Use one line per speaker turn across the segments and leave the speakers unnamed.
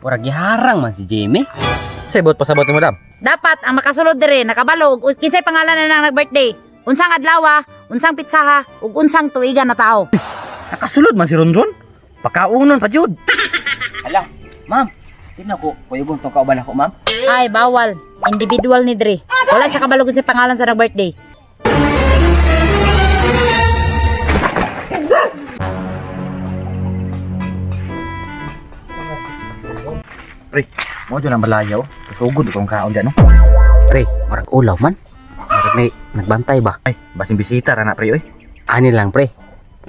Murag giharang man si Jamie.
Say bot pasabot ni madam.
Dapat ang makasulod diri nakabalo og kinsay pangalan na nang nag-birthday. Unsang adlaw, unsang pitsaha, ug unsang tuigan na tao.
Nakasulod man si Ronron. Pakaunon pa jud.
Hala, ma'am. Tingnan ko, kuyugon tong kauban ako, ma'am.
Ay, bawal. Individual ni diri. Wala siya kabalo sa pangalan sa nag-birthday.
Pre, mo dyan ang balayaw. Kasugod itong kaon dyan, no?
Pre, murag ulaw man. Murag may nagbantay ba?
Ay, basin bisita ra na, pre, oy.
Ani lang, pre.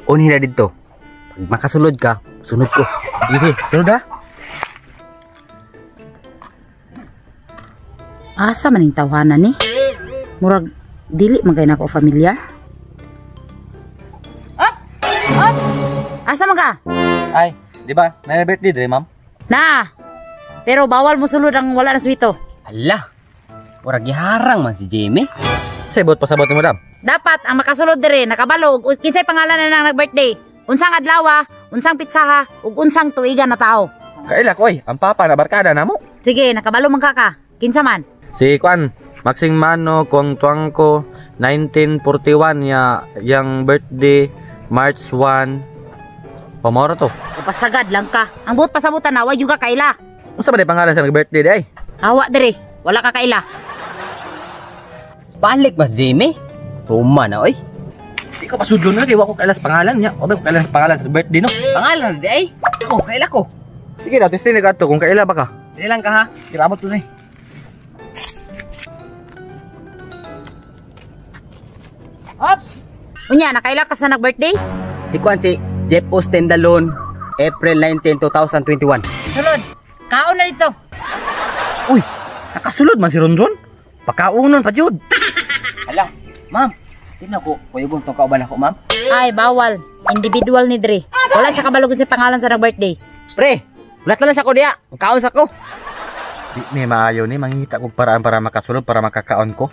Unhin na dito. Pag makasulod ka, sunod ko.
Sige, sunod ha.
Asa man ning tawhana ni? Murag dili man kay nako familiar. Ops! Ops! Asa man ka?
Ay, di ba? Na birthday dire, ma'am.
Na. Pero bawal mo sulod ang wala na swito.
Hala, murag giharang man si Jamie.
Say bot pasabot ni madam.
Dapat ang makasulod diri nakabalo og kinsay pangalan na nang nag-birthday. Unsang adlaw, unsang pitsaha, ug unsang tuigan na tao.
Kaila ko, oy. Ang papa na barkada namo.
Sige, nakabalo man ka ka. Kinsa man?
Si Kwan, Maxing Mano, Kong Tuangko, 1941 ya, yang birthday March 1. Pamoro to.
Pasagad lang ka. Ang buot pasabutan na, wa juga kaila.
Unsa ba di pangalan sa nag-birthday day?
Hawa diri, wala ka kaila.
Balik ba si Jamie? Tuma na, oy.
Di ko pasudlo na kay wa ko kaila sa pangalan niya. O ba ko kaila sa pangalan sa birthday no?
Pangalan na di ay. Ako, kaila ko.
Sige daw, testing na kadto kung kaila ba ka.
Dili lang ka ha.
Kirabot to ni.
Ops! Unya, nakaila ka sa nag-birthday?
Si Kwan si Jeff Austin Dalon, April 19, 2021.
Sulod. Kaon na dito.
Uy, nakasulod man si Ronron. Pakaunon pa jud.
Hala, ma'am. Tingnan ko, kuyugon tong kauban ako, ma'am.
Ay, bawal. Individual ni diri. Wala siya kabalo sa pangalan sa nag-birthday.
Pre, wala na lang sa ko diya. Kaon sa ko.
Di ni maayo ni mangita kog paraan para makasulod para makakaon ko.